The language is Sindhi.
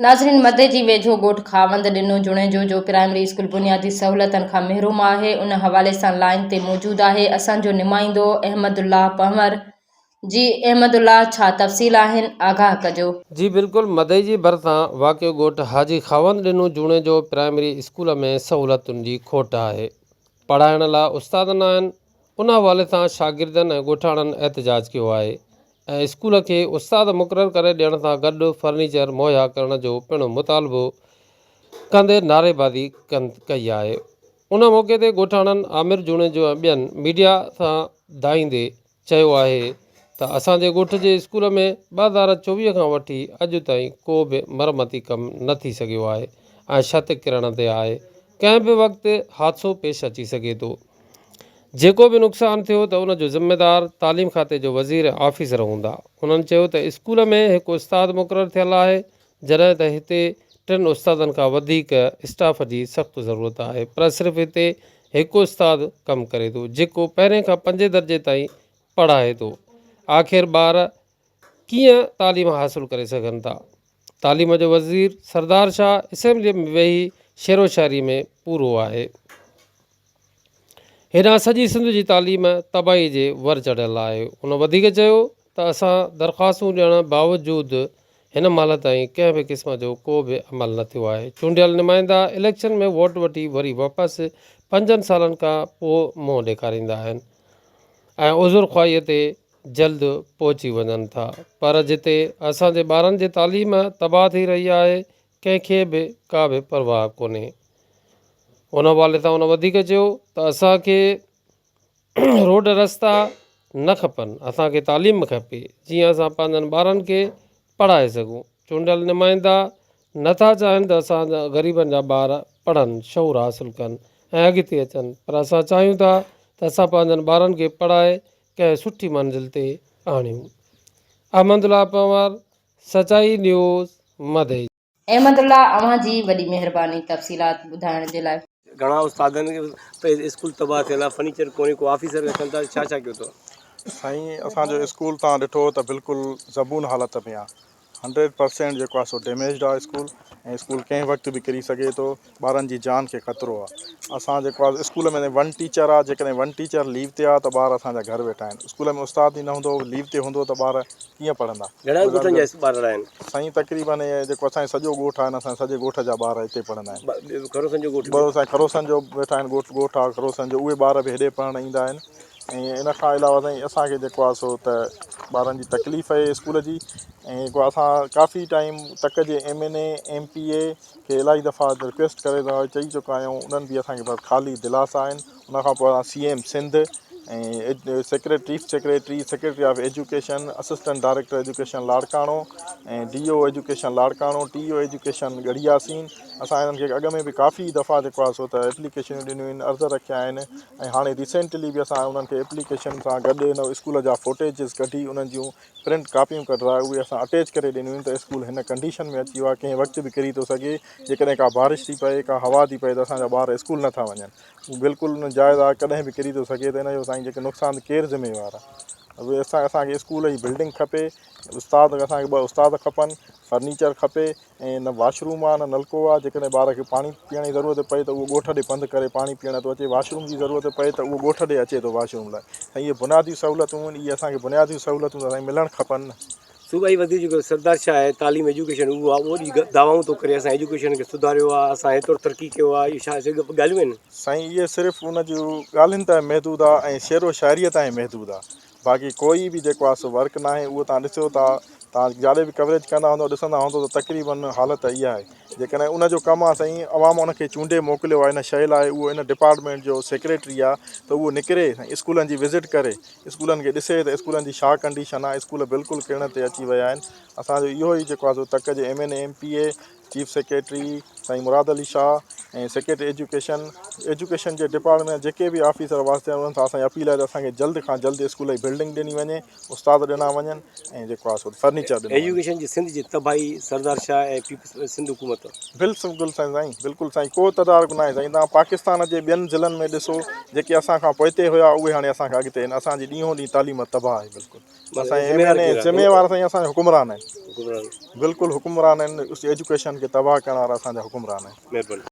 ناظرين مدي جي ويجهو ڳوٺ خاوند ڏنو جوڻيجو جو پرائمري اسڪول بنيادي سهولتن کان محروم آهي ان حوالي سان لائين تي موجود آهي اسان جو نمائندو احمد الله پنهور جي احمد الله ڇا تفصيل آهن آگاهه ڪجو. جي بلڪل مدئي جي ڀرسان واقع ڳوٺ حاجي خاوند ڏنو جوڻيجو پرائمري اسڪول ۾ سهولتن جي کوٽ آهي پڙهائڻ لا استاد ناهن ان حوالي سان شاگردن ۽ ڳوٺاڻن احتجاج ڪيو آهي ۽ اسڪول کي استاد مقرر ڪري ڏيڻ سان گڏ فرنيچر مهيا ڪرڻ جو پڻ مطالبو ڪندي نعريبازي ڪئي آهي ان موقعي تي ڳوٺاڻن عامر جوڻيجو ۽ ٻين ميڊيا سان دانهيندي چيو آهي ته اسان جي ڳوٺ جي اسڪول ۾ 2024 کان وٺي اڄ تائين ڪو به مرمتي ڪم نه ٿي سگهيو آهي ۽ ڇت ڪرڻ تي آهي ڪنهن به وقت حادثو پيش اچي سگهي ٿو جيڪو به نقصان ٿيو ته ان جو ذميدار تعليم کاتي جو وزير ۽ آفيسر هوندا انهن چيو ته اسڪول ۾ هڪ استاد مقرر ٿيل آهي جڏهن ته هتي ٽن استادن کان وڌيڪ اسٽاف جي سخت ضرورت آهي پر صرف هتي هڪ استاد ڪم ڪري ٿو جيڪو پهرين کان پنجين درجي تائين پڙهائي ٿو آخر ٻار ڪيئن تعليم حاصل ڪري سگهن ٿا تعليم جو وزير سردار شاهه اسيمبلي ۾ ويهي شعر و شاعري ۾ پورو آهي هيڏانهن سڄي سنڌ جي تعليم تباهي جي ور چڙهيل آهي. هن وڌيڪ چيو ته اسان درخواستون ڏيڻ باوجود هن مهل تائين ڪنهن به قسم جو ڪو به عمل نه ٿيو آهي، چونڊيل نمائندا اليڪشن ۾ ووٽ وٺي وري واپس پنجن سالن کان پوء منهن ڏيکاريندا آهن ۽ عذر خواهي تي جلد پهچي وڃن ٿا پر جتي اسان جي ٻارن جي تعليم تباهه ٿي رهي آهي ڪنهن کي به ڪا به پرواهه ڪونهي. ان حوالي سان هن وڌيڪ چيو ته اسان کي روڊ رستا نه کپن اسان کي تعليم کپي جيئن اسان پنهنجن ٻارن کي پڙهائي سگهون چونڊيل نمائندا نٿا چاهين ته اسان جا غريبن جا ٻار پڙهن شعور حاصل ڪن ۽ اڳتي اچن پر اسان چاهيون ٿا ته اسان پنهنجن ٻارن کي پڙهائي ڪنهن سٺي منزل تي آڻيون احمد الله پنهوار سچائي نيوز مدئي. احمد الله اوهان جي وڏي مهرباني تفصيلات ٻڌائڻ جي لاء. گهڻا استادن کي اسڪول تباهه ٿيل آهي فرنيچر ڪونهي ڪو آفيسر کي ڪن ٿا ڇا ڇا ڪيو اٿو. سائين اسان جو اسڪول توهان ڏٺو ته بلڪل زبون حالت ۾ آ هنڊريڊ پرسينٽ جيڪو آ سو ڊيميجڊ آ اسڪول ۽ اسڪول ڪنهن وقت به ڪري سگهي ٿو ٻارن جي جان کي خطرو آ اسان جيڪو آ اسڪول ۾ ون ٽيچر آ جيڪڏهن ون ٽيچر ليو تي آ ته ٻار اسان جا گهر ويٺا آهن اسڪول ۾ استاد ئي نه هوندو ليو تي هوندو ته ٻار ڪيئن پڙهندا. گهڻن ڳوٺن جا ٻارڙا آهن؟ سائين تقريبن هي جيڪو اسان جو سڄو ڳوٺ آهي نه اسان جي سڄي ڳوٺ جا ٻار هتي پڙهندا آهن. خروسن جو ڳوٺ به؟ اسان خروسن جو ويٺا آهن ڳوٺ ڳوٺ آهي خروسن جو اهي ٻار به هيڏي پڙهڻ ايندا آهن ۽ ان کان علاوه سائين اسان کي جيڪو آهي سو ته ٻارن جي تڪليف آهي اسڪول جي ۽ جيڪو اسان ڪافي ٽائيم تڪ جي M N A M P A کي الاهي دفعا رڪويسٽ ڪري چئي چڪا آهيون انهن به اسان کي بس خالي دلاسا آهن ان کان پوء اسان C M Sindh ۽ secretary chief secretary secretary of education assistant director education Larkana ۽ D O education Larkana T O education Garhi Yasin اسان انهن کي اڳ ۾ به ڪافي دفعا جيڪو آهي سو ته ايپليڪيشنون ڏنيون آهن عرض رکيا آهن ۽ هاڻي ريسينٽلي به اسان انهن کي ايپليڪيشن سان گڏ ان اسڪول جا فوٽيجز ڪڍي انهن جون پرنٽ ڪاپيون ڪڍرائي اهي اسان اٽيچ ڪري ڏنيون آهن ته اسڪول هن ڪنڊيشن ۾ اچي ويو آهي ڪنهن وقت به ڪري ٿو سگهي جيڪڏهن ڪا بارش ٿي پئي ڪا هوا ٿي پئي ته اسان جا ٻار اسڪول نٿا وڃن اهو بلڪل جائز آهي ڪڏهن به ڪري ٿو سگهي ته ان جو سائين جيڪي نقصان ڪير ذميوار آهي اسان اسان کي اسڪول جي بلڊنگ کپي استاد اسان کي ٻه استاد کپن فرنيچر کپي ۽ نه واش روم آ نه نلڪو آ جيڪڏهن ٻار کي پاڻي پيئڻ جي ضرورت پئي ته اهو ڳوٺ ڏي پنڌ ڪري پاڻي پيئڻ ٿو اچي واش روم جي ضرورت پئي ته اهو ڳوٺ ڏي اچي ٿو واش روم لاء سائين اهي بنيادي سهولتون آهن اهي اسان کي بنيادي سهولتون ته سائين ملڻ کپن نه. صوبائي وزير جيڪو سردار شاهه آهي تعليم ايجوڪيشن اهو آ اهو به دعوائون ٿو ڪري اسان ايجوڪيشن کي سڌاريو آ اسان هيترو ترقي ڪيو آ اهي ڇا ڳالهيون آهن. سائين اهي صرف ان جون ڳالهين تائين محدود آ ۽ شعر و شاعريء تائين محدود آ باقي ڪوئي به جيڪو آ سو ورڪ ناهي اهو توهان ڏسو ٿا توهان جاڏي به ڪوريج ڪندا هوندو ڏسندا هوندو ته تقريبن حالت اها آهي جيڪڏهن ان جو ڪم آ سائين عوام ان کي چونڊي موڪليو آهي ان شيء لاء اهو ان ڊپارٽمينٽ جو سيڪريٽري آ ته اهو نڪري سائين اسڪولن جي وزٽ ڪري اسڪولن کي ڏسي ته اسڪولن جي ڇا ڪنڊيشن آ اسڪول بلڪل ڪرڻ تي اچي ويا آهن اسان جو اهو ئي جيڪو آ سو تڪ جي M N A M P A chief secretary Sain Murad Ali Shah. ۽ Secretary education education جي ڊپارٽمينٽ جيڪي به آفيسر واسطي آهن انهن سان اسان جي اپيل آهي ته اسان کي جلد کان جلد اسڪول جي بلڊنگ ڏني وڃي استاد ڏنا وڃن ۽ جيڪو آهي سو فرنيچر ڏنو وڃي. ايجوڪيشن جي سنڌ جي تباهي سردار شاهه ۽ پيپلز سنڌ حڪومت. بلڪل سائين سائين بلڪل سائين ڪو تدارڪ ناهي سائين توهان پاڪستان جي ٻين ضلعن ۾ ڏسو جيڪي اسان کان پوئتي هيا اهي هاڻي اسان کان اڳتي آهن اسان جي ڏينهون ڏينهن تعليم تباهه آهي بلڪل اسان جي ايم اين اي ذميوار سائين اسان جا حڪمران آهن حڪمران بلڪل حڪمران آهن ايجوڪيشن کي تباهه ڪرڻ وارا اسان جا حڪمران آهن. مهرباني.